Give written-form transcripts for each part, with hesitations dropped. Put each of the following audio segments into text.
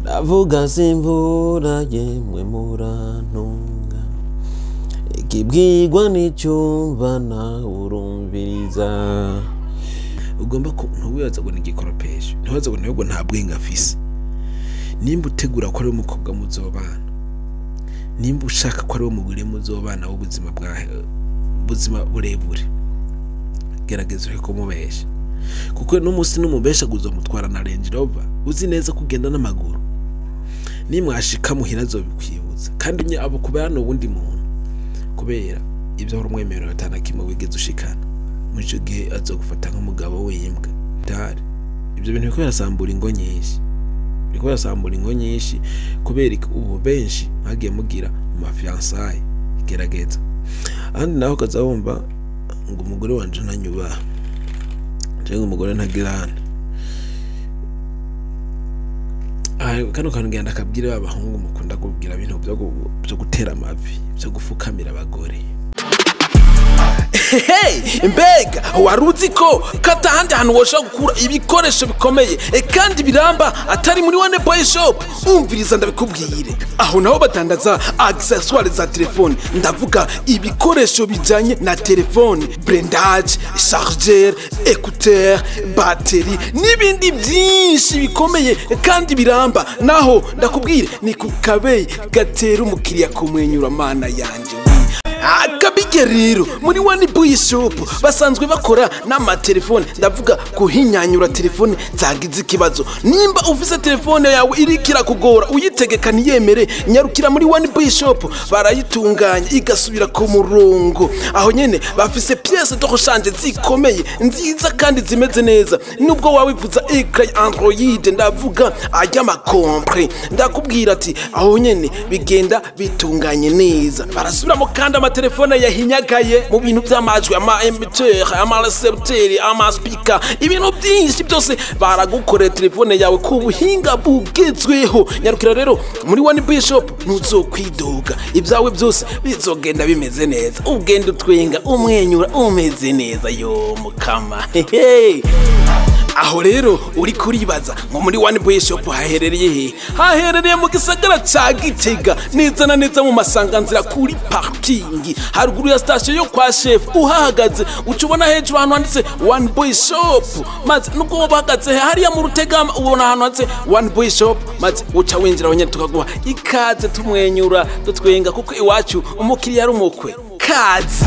Ndavuga simvura yemwe murantunga, ikibwirwa n'icyumva nawe urumviriza. Ugomba ntuwibaza ngo ni igikoropesho, ntiwibaza ngo nawe ngo nta bwenge afise. Nimba utegura ko ari umukobwa muzobana, nimba ushaka ko ari umugore muzobana w'ubuzima bwa buzima burebure, gerageza ureke kumubesha, kuko n'umunsi n'umubesha uzomutwara na Range Rover uzi neza ko ugenda n'amaguru. Nimwashika muhira azobikwibutsa, kandi abo kubera n'uwundi muntu, kubera ibyo ahora umwemerera atana kimwe wigeze ushikana muri ico gihe azogufata nk'umugabo w'imbwa. Tari ibyo bintu biriko birasambura ingo nyinshi, biriko birasambura ingo nyinshi kubera ubu benshi mwagiye mugira mu mafiansaye. Gerageza ahandi naho ukaza wumva ngo umugore wanje ntanyubaha, canke umugore ntagirana. Kano kantu ngenda akabwira abahungu mukunda kubwira ibintu byo gutera amavi, byo gufukamira abagore. Hey, mbega waruzi ko kata ahandi hantu woshobora gukura ibikoresho bikomeye kandi biramba atari muri One Boy Shop? Umviriza ndabikubwire, aho naho badandaza accessoires za telefone, ndavuga ibikoresho bijanye na telefone, blindage, chargeur, écouteur, batterie n'ibindi byinshi bikomeye kandi biramba. Naho ndakubwire ni ku kabeyi gatera umukiriya kumwenyura, mana yanje. Akabige rero muri One Boy Shop basanzwe bakora n'amatelefone, ndavuga kuhinyanyura telefone zagize ikibazo. Nimba ufise telefone yawe iriko kugora uyitegeka ntiyemere, nyarukira muri One Boy Shop barayitunganya igasubira ku murongo. Aho nyene bafise pièces de rechange zikomeye nziza kandi zimeze neza, nubwo wawivuza écran Android, ndavuga ajy'amakompre, ndakubwira ati aho nyene bigenda bitunganye neza. Barasubiramo kandi amatelefone yahinyagaye mu bintu by'amajwi, ama émetteur, ama récepteur, ama speaker, ibintu byinshi byose baragukorera telefone yawe ku buhinga bugezweho. Nyarukira rero muri One Boy Shop, ntuzokwidoga, ibyawe byose bizogenda bimeze neza, ugenda utwenga umwenyura umeze neza yo mukama. Hehe. Aho rero uri kuribaza ngo muri One Boy Shop haherereye he? Haherereye mu gisagara ca Gitega, neza na neza mu masanganzira kuri parking, haruguru ya station yo kwa chef. Uhahagaze uca ubona hejuru ahantu handitse One Boy Shop, maze nubwo woba uhagaze hariya mu Rutegama ubona ahantu handitse One Boy Shop, maze uca winjira aho nyene tukaguha ikaze tumwenyura dutwenga, kuko iwacu umukiriya ari umukwe. Kaze.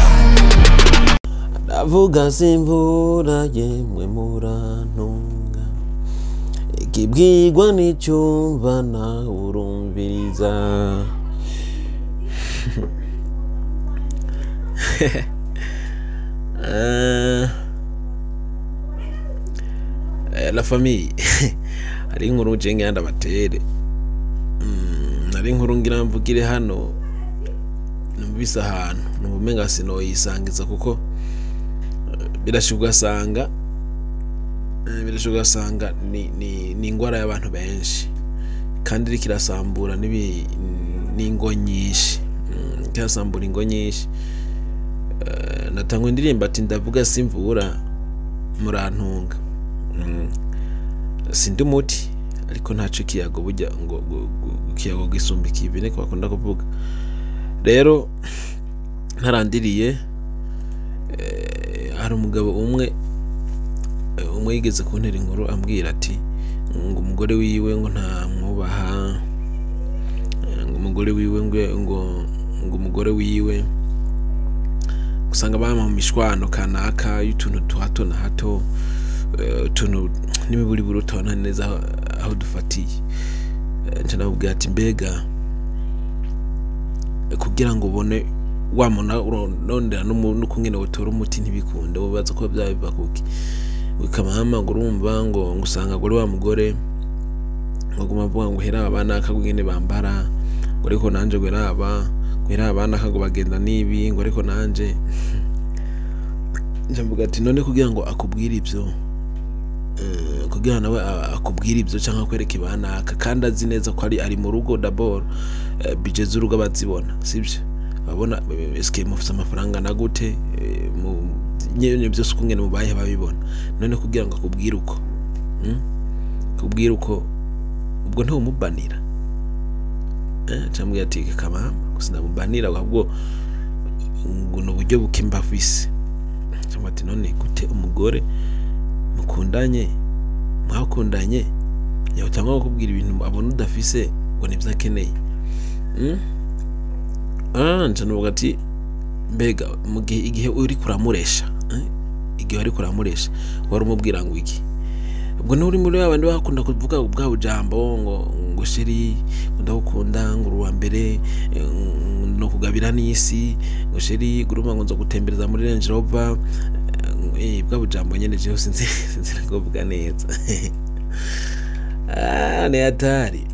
Ndavuga simvura yemwe murantunga, ikibwirwa n'icyumva nawe urumviriza. La famille, hari inkuru je ngenda batere, hari inkuru ngira mvugire hano numvise ahantu numva umenga sinoyisangiza, kuko birashoboka ugasanga ni ingwara y'abantu benshi kandi iriko irasambura n'ingo nyinshi, irasambura ingo nyinshi. Natangwa indirimbo ati ndavuga simvura murantunga. Sindi umuti ariko ntaco ikiyago burya ngo ikiyago gisumba ikibi, niko bakunda kuvuga. Rero ntarandiriye, hari umugabo umwe yigeze kuntera inkuru ambwira ati ngo umugore wiwe ngo ntamwubaha, ngo umugore wiwe ngo umugore wiwe usanga bama mu mishwano kanaka y'utuntu twa hato na hato, utuntu n'imiburiburi utabona neza aho dufatiye. Nca ndamubwira ati mbega kugira ngo ubone wamona urondera n'ukungene wotora umuti ntibikunde, ubaza ko byaba biva kuki? Ukamama ngo urumva ngo usanga gore wa mugore ngo guma avuga ngo hera abana akagugene bambara, ngo ariko nanje ngo heraba, ngo hera abana akago bagenda nibi, ngo ariko nanje. Nca mvuga ati none kugira ngo akubwire ibyo, kugira nawe akubwire ibyo canke akwereke ibanaka kandi azi neza ko ari mu rugo d'abord, budget z'urugo bazibona, sivyo? Babona eske mufise amafaranga na gute, nyene byose ukungene mubaye babibona. None kugira ngo akubwire uko, akubwire uko Ubwo ntiwumubanira? Camubwira ati kamama gusa ndamubanira, ahubwo ngo ni uburyo buke mbafise. Camubwira ati none gute umugore mukundanye, mwakundanye, yotangwa kukubwira ibintu abona udafise ngo nibyo akeneye? Nca nuvuga ati mbega mu gihe igihe uri kuramuresha, igihe wari kuramuresha wari umubwira ngo iki? Ubwo nturi muri babandi bakunda kuvuga bwa bujambo ngo chéri, ngo ndagukunda, ngo uri uwa mbere, no kugabira n'isi, ngo chéri guruma, ngo nzo gutembereza muri Range Rover, bwa bujambo nyene. Jewe sinzi kuvuga neza. Ni hatari.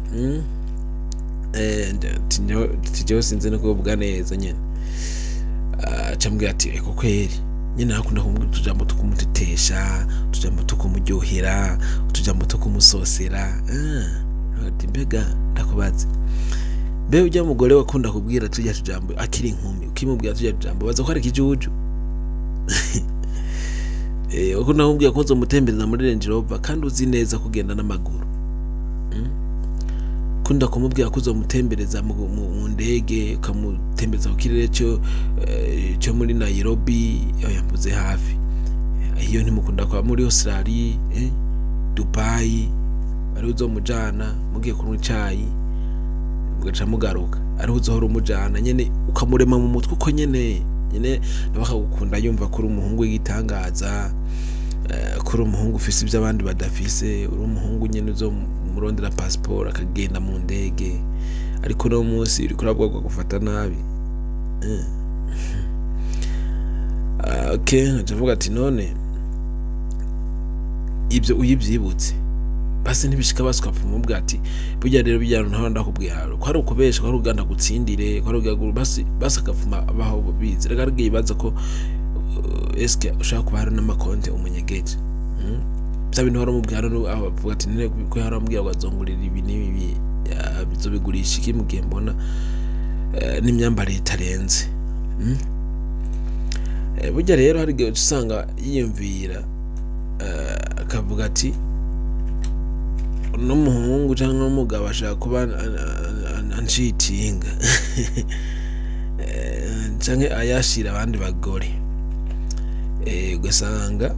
Jewe sinzi no kuvuga neza nyene. Acambwira ati eko kweri nyene hakunda kumubwira utujambo tukumutetesha, utujambo tukumuryohera, utujambo tukumusosera. Ati mbega ndakubaze, mbe ujya mugore wakunda kubwira tujya tujambo akiri inkumi, ukimubwira tujya tujambo baza ko ari ikijuju? Wakunda kumubwira ko nzomutembereza muri Range Rover kandi uzi neza kugenda n'amaguru? Kunda kumubwira ko uzomutembereza mu ndege, ukamutembereza ku kirere cyo muri Nairobi, oya mvuze hafi iyo, ntimukunda kwa muri Australia, Dubai, ari uzomujana mugiye kunywa icayi mugaca mugaruka, ariho uzohora umujana nyene, ukamurema mu mutwe uko nyene nawe akagukunda, yumva ko uri umuhungu w'igitangaza, ko uri umuhungu ufise ibyo abandi badafise, uri umuhungu nyene uzomurondera passport akagenda mu ndege. Ariko uno munsi uriko uravuga ko agufata nabi. Okay, nkaca mvuga ati none ibyo uyibyibutse basi ntibishika, basi ukapfa umubwira ati burya rero bijyana ntaho ndakubwira ko ari ukubesha, ko ari uganda gutsindire, ko ari ugagu, basi akavuma abaho bizi. Reka ariko yibaza ko eske ushaka kuba hari n'amakonte umunyegeje? Bya bintu wari umubwira hano, avuga ati none ko yari amubwira ngo azongurira ibi n'ibi, bizobigurisha iki mu gihe mbona n'imyambarire itarenze? Burya rero hari igihe uca usanga yiyumvira, akavuga ati uno muhungu cyangwa umugabo ashaka kuba anshitinga canke ayashira abandi bagore. Ugasanga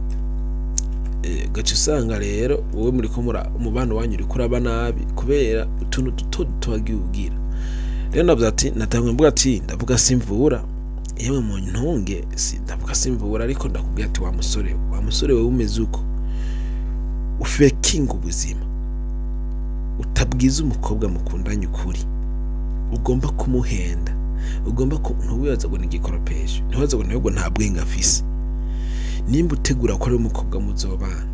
ugaca usanga rero wowe muriko mura umubano wanyu uriko uraba nabi kubera utuntu duto duto wagiye ubwira. Rero ndavuze ati natangwe mvuga ati ndavuga simvura, yewe mu ntunge, si ndavuga simvura, ariko ndakubwira ati wa musore, wa musore wewe umeze uko ufekinga ubuzima, utabwiza umukobwa mukundanye ukuri, ugomba kumuhenda, ugomba ku ntuwibaza ngo ni igikoropesho, ntiwibaza ngo ntabwo nta bwenge afise. Nimba utegura ko ari umukobwa muzobana,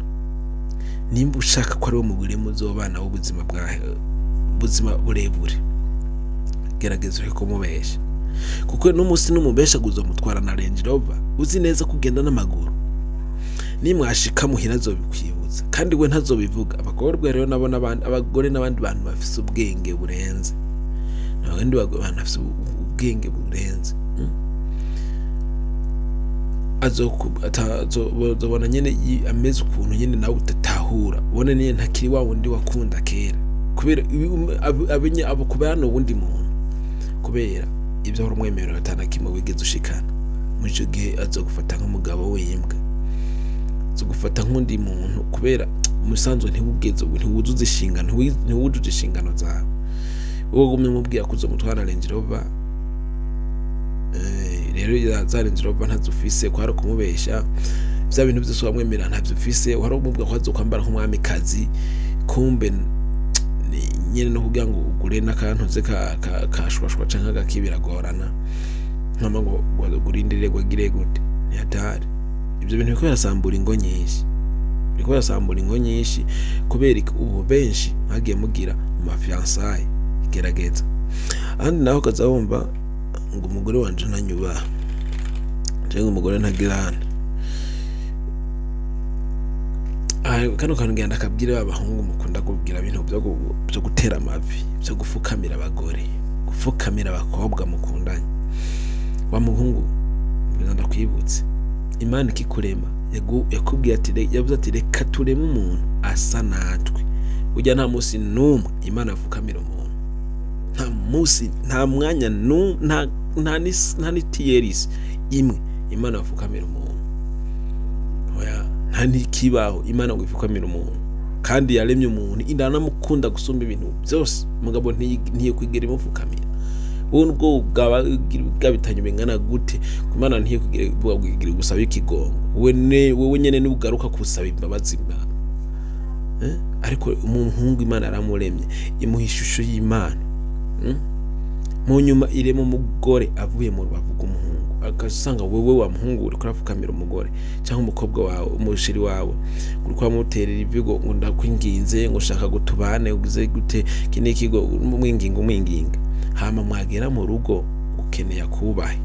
nimba ushaka ko ari umugore muzobana w'ubuzima bwa buzima burebure, gerageza ureke kumubesha, kuko n'umunsi n'umubesha uzomutwara na Range Rover uzi neza ko ugenda n'amaguru. Nimwashika muhira azobikwibutsa, kandi we ntazobivuga. Abagorwa rero nabo n'abandi, abagore n'abandi bantu bafise ubwenge burenze, n'abandi bantu bafise ubwenge burenze. Azobona nyene ameze ukuntu nyene nawe udatahura, ubone nyene ntakiri wa wundi wakunda kera, kubera abenye abo kubera n'uwundi muntu, kubera ibyo wari umwemerera atana kimwe wigeze ushikana. Muri ico gihe azogufata nk'umugabo w'imbwa, azogufata nk'undi muntu, kubera umusanzu ntiwugeze ntiwuzuza inshingano, ntiwujuje inshingano zawe. Wowe ugumye umubwira ko uzomutwara Range Rover, rero za Range Rover ntazufise, ko hari kumubesha. Vya bintu byose wamwemerera ntabyo ufise, wari umubwira ko azokwambara nk'umwamikazi, kumbe nyene no kugira ngo ugure n'akantuze kashwashwa canke agaki biragorana, nkama ngo urindire ngo agire gute. Ni hatari ibyo bintu, biriko birasambura ingo nyinshi, biriko birasambura ingo nyinshi kubera ubu benshi mwagiye mugira mu ma fiançailles. Gerageza. Ahandi naho ukaza wumva ngo umugore wanje ntanyubaha, canke umugore ntagirana. Kano kantu ngenda akabwira ba bahungu mukunda kubwira ibintu byo gutera amavi, byo gufukamira abagore, gufukamira abakobwa mukundanye. Wa muhungu, ndakwibutse, Imana ikikurema yakubwiye ati yavuze ati reka tureme umuntu asa natwe. Ujya nta munsi n'umwe Imana afukamira umuntu, nta munsi, nta mwanya, nta n'itiyerisi imwe Imana afukamira umuntu. Oya, nta n'ikibaho Imana ngo ifukamire umuntu. Kandi yaremye umuntu indanamukunda gusumba ibintu byose, mugabo ntiyo kwigera imufukamira. Wowe nubwo bwabitanye bingana gute, Imana ntiyo kwigera gusaba ikigongo. Wewe nyene nugaruka kusaba imbabazi Imana. Ariko umuhungu Imana yaramuremye, imuha ishusho y'Imana. Mu nyuma irema umugore avuye mu rubavu rw'umuhungu, agasanga wewe wa muhungu uriko urapfukamira umugore cyangwa umukobwa wawe, umusheri wawe, uriko uramuterera ibigo ngo ndakwinginze, ngo ushaka gutubane, ugize gute, iki n'ikigo, umwinginga umwinginga, hama mwagera mu rugo ukeneye akubahe.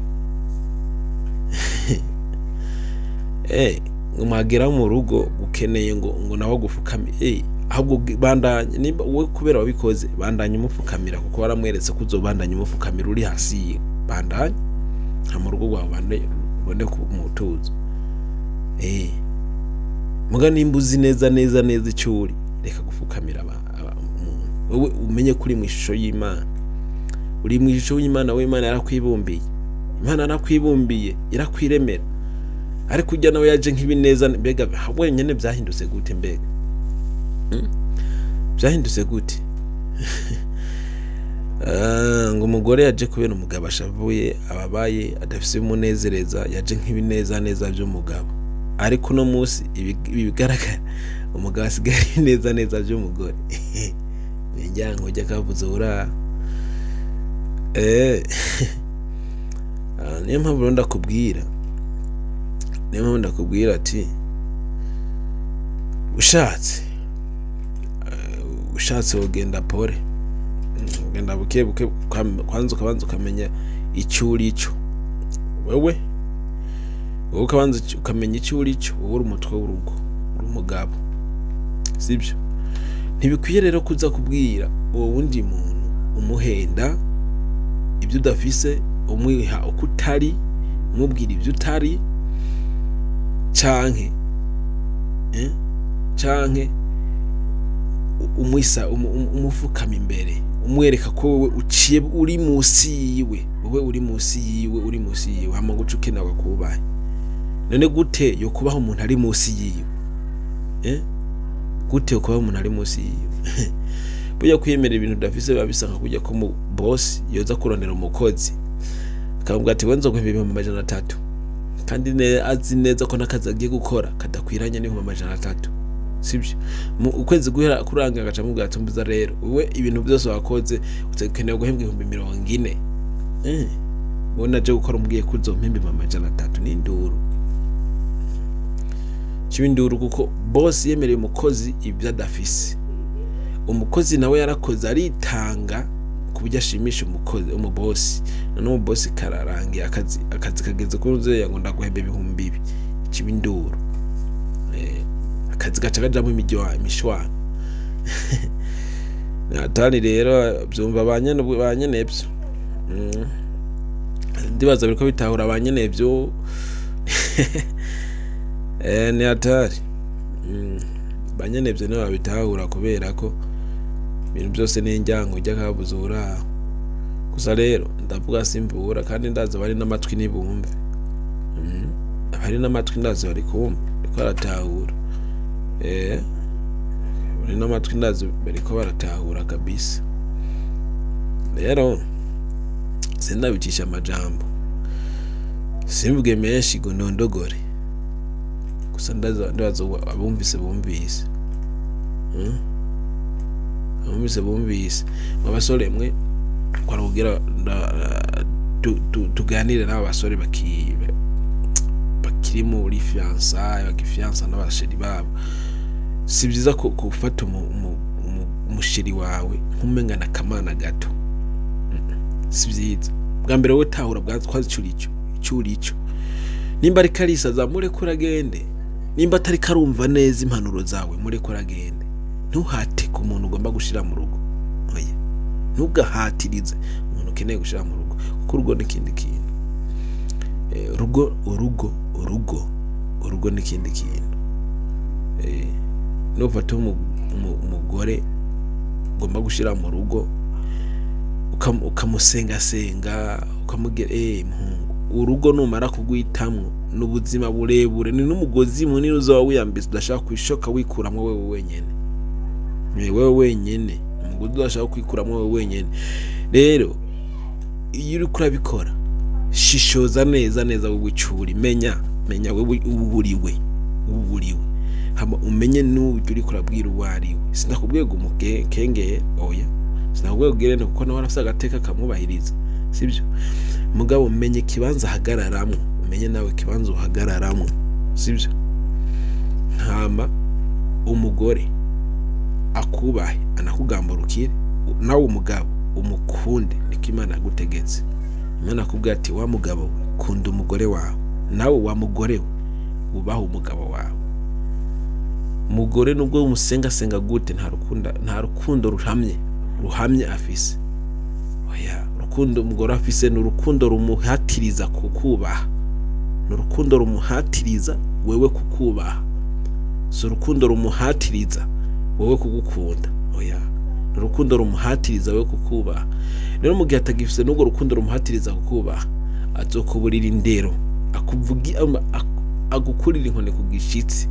Ngo mwagera mu rugo ukeneye ngo nawe agufukame. Ahubwo bandanye, nimba wowe kubera wabikoze, bandanye umupfukamira, kuko waramweretse ko uzobandanya umupfukamira uri hasi yiwe. Bandanye nta mu rugo rwawe bandanye ubone ku mutuzo. Muga nimba uzi neza neza neza icyo uri, reka gufukamira umuntu. Wowe umenye ko uri mu ishusho y'Imana, uri mu ishusho y'Imana. We Imana yarakwibumbiye, Imana yarakwibumbiye, irakwiremera. Ariko ujya nawe yaje nk'ibineza, mbega wenyine byahindutse gute? Mbega byahindutse gute? Ngo umugore yaje kubera umugabo ashavuye, ababaye, adafise ibimunezereza, yaje nk'ibineza neza by'umugabo. Ariko uno munsi ibi bigaragara, umugabo asigaye ari neza neza by'umugore. Ni njyango ujya kavuze ura. Niyo mpamvu rero ndakubwira, niyo mpamvu ndakubwira ati ushatse ugenda pole, ugenda buke buke, kwanza ukabanza ukamenya icyo uri cyo. Wewe ukabanza ukamenya icyo uri cyo. Wowe uri umutwe w'urugo, uri umugabo, sibyo? Ntibikwiye rero kuza kubwira uwo wundi muntu umuhenda ibyo udafise, umwiha uko utari, umubwira ibyo utari, canke umwisa umufukama imbere, umwereka ko wowe uciye uri munsi yiwe, wowe uri munsi yiwe, uri munsi yiwe, hama ngo uce ukenera kubaha. None gute yo kubaho umuntu ari munsi yiwe? Gute yo kubaho umuntu ari munsi yiwe? Burya kwiyemera ibintu udafise biba bisa nka kujya ko mu boss yoza kurondera umukozi, akamubwira ati wenzo guhemba 300,000, kandi azi neza ko n'akazi agiye gukora kadakwiranye n'300,000, sibyo? Mu ukwezi guhera kuranga agaca amubwira ati mbuza rero wowe ibintu byose wakoze ukeneye guhembwa 40,000. Wowe naje gukora umbwiye ko uzompemba 300,000, ni induru kiba induru, kuko boss yemereye umukozi ibyo adafise. Umukozi nawe yarakoze aritanga ku buryo ashimisha umukozi umubosi. None umubosi kararangiye akazi kageze kuri nzeya ngo ndaguhemba 2000, kiba induru. Akazi gaca kajamwo imishwano. Atari rero byumva ba nyenevyo. Ndibaza biriko bitahura ba nyenevyo. Ni hatari. Ba nyenevyo nibo babitahura, kubera ko ibintu byose ni injyango ujya kabuze uraho. Gusa rero ndavuga simvura, kandi ndazi abari n'amatwi ntibumve. Abari n'amatwi ndazi bari kumva, bariko baratahura. Bari n'amatwi ndazi bariko baratahura kabisa. Rero sindabicisha amajambo, simvuge menshi ngo nondogore. Gusa ndaza abumvise bumvise. Abumvise bumvise. Mwa basore mwe, kwari kugira tuganire n'aba basore bakiri muri fiançailles, bagifiansa n'abasheri babo. Si byiza ko gufata umusheri wawe nk'umenga na kamana gato. Si byiza. Bwa mbere wowe tahura bwa twazi icyo urico, icyo urico. Nimba ariko arisaza, mureke uragende. Nimba atari karumva neza impanuro zawe, mureke uragende. Ntuhate ku muntu ugomba gushira mu rugo. Oya, ntugahatirize umuntu ukeneye gushira mu rugo, kuko urugo ni ikindi kintu. Urugo, urugo, urugo, urugo ni ikindi kintu. Nufata umugore ugomba gushira mu rugo, ukamusengasenga, ukamubwira muhungu, urugo numara kugwitamwo n'ubuzima burebure, ni n'umugozi munini uzoba wiyambitse udashaka kwishoka wikuramwo wewe wenyene. Wewe wenyene umugozi udashaka kwikuramwo wewe wenyene. Rero iyo uriko urabikora, shishoza neza neza wowe icuri, menya wewe uburiwe hama umenye n'uburyo uriko urabwira uwo ari we. Sinakubwiye ngo umukengere, oya, sinakubwiye ngo ugire, kuko nawe arafise agateka kamubahiriza, sibyo? Mugabo umenye ikibanza ahagararamwo, umenye nawe ikibanza uhagararamwo, sibyo? Hama umugore akubahe, anakugamburukire, nawe umugabo umukunde, niko Imana yagutegetse. Imana akubwira ati wa mugabo we, kunda umugore wawe, nawe wa mugore we ubahe umugabo wawe. Umugore nubwo umusengasenga gute, nta rukundo ruhamye afise. Oya, urukundo umugore afise ni urukundo rumuhatiriza kukubaha, ni urukundo rumuhatiriza wewe kukubaha, si urukundo rumuhatiriza wewe kugukunda. Oya, ni urukundo rumuhatiriza wewe kukubaha. Rero mu gihe atagifise n'urwo rukundo rumuhatiriza kukubaha, azokuburira indero, agukurira inkoni ku gishitsi,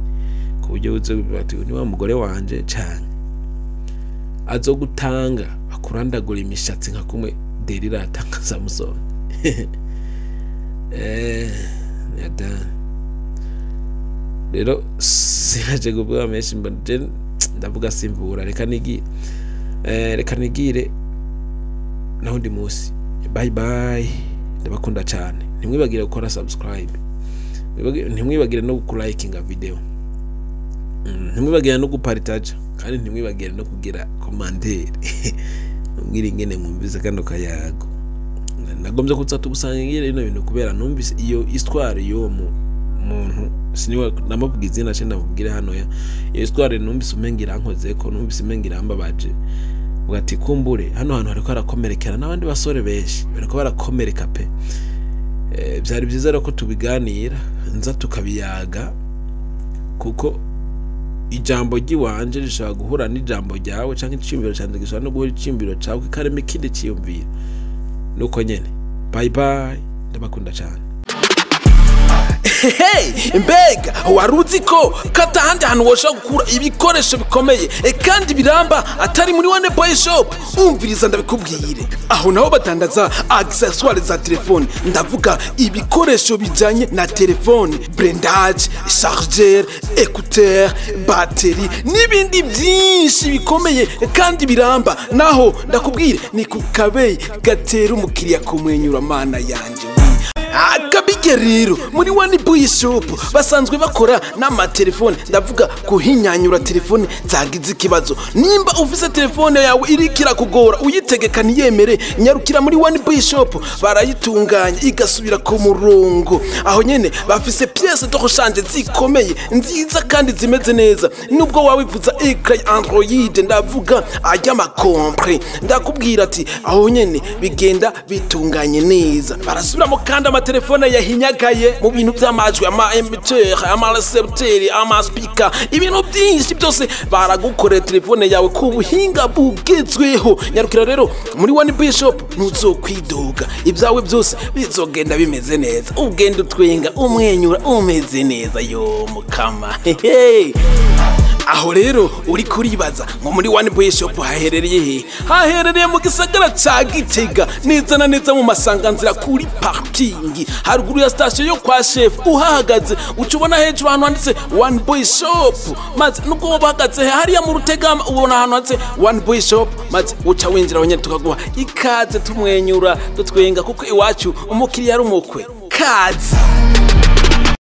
ku buryo uzovuga ati ni wa mugore wanje cane. Azogutanga akurandagura imishatsi nka kumwe Delila atanga Samusoni. Rero sinaje kuvuga menshi, mbanje ndavuga simvura, reka nigire naho ndi munsi. Bye bye, ndabakunda cyane. Ntimwibagire gukora subscribe, ntimwibagire no kulikinga video, ntimwibagire no guparitaja, kandi ntimwibagire no kugira commentaire mbwira ingene mwumvise kano kayago. Nagombye kuza tubusangire bino bintu kubera numvise iyo histoire y'uwo muntu, siniwe namubwiza izina ce ndamubwire hano ya iyo histoire, numvise umenga irankozeko, numvise umenga irambabaje. Ugati kumbure hano hantu hariko harakomerekera n'abandi basore benshi bariko barakomereka pe. Byari byiza rero ko tubiganira, nza tukabiyaga, kuko ijambo ry'iwanje rishobora guhura n'ijambo ryawe, canke iciyumviro canje gishobora no guhura iciyumviro cawe, kikarema ikindi ciyumviro. Nuko nyene, bye bye, ndabakunda cane. Hey, mbega waruzi ko kata handi hantu woshobora gukura ibikoresho bikomeye kandi biramba atari muri One Boy Shop? Umviriza ndabikubwire, aho naho badandaza accessoires za telefone, ndavuga ibikoresho bijanye na telefone, blindage, chargeur, écouteur, batterie n'ibindi byinshi bikomeye kandi biramba. Naho ndakubwire ni ku kabeyi gatera umukiriya kumwenyura, mana yanje. Akabige rero muri One Boy Shop basanzwe bakora n'amatelefone, ndavuga kuhinyanyura telefone zagize ikibazo. Nimba ufise telefone yawe irikira kugora uyitegeka ntiyemere, nyarukira muri One Boy Shop barayitunganya igasubira ku murongo. Aho nyene bafise pièces de rechange zikomeye nziza kandi zimeze neza, nubwo wawivuza écran Android, ndavuga ajy'amakompre, ndakubwira ati aho nyene bigenda bitunganye neza. Barasubiramo kandi amatelefone yahinyagaye mu bintu by'amajwi, ama émetteur, ama récepteur, ama speaker, ibintu byinshi byose baragukorera telefone yawe ku buhinga bugezweho. Nyarukira rero muri One Boy Shop, ntuzokwidoga, ibyawe byose bizogenda bimeze neza, ugenda utwenga umwenyura umeze neza yo mukama. Hehe. Aho rero uri kuribaza ngo muri One Boy Shop haherereye he? Haherereye mu gisagara ca Gitega, neza na neza mu masanganzira kuri parking, haruguru ya station yo kwa chef. Uhahagaze uca ubona hejuru ahantu handitse One Boy Shop, maze nubwo woba uhagaze hariya mu Rutegama ubona ahantu handitse One Boy Shop, maze uca winjira aho nyene tukaguha ikaze, tumwenyura dutwenga, kuko iwacu umukiriya ari umukwe. Kaze.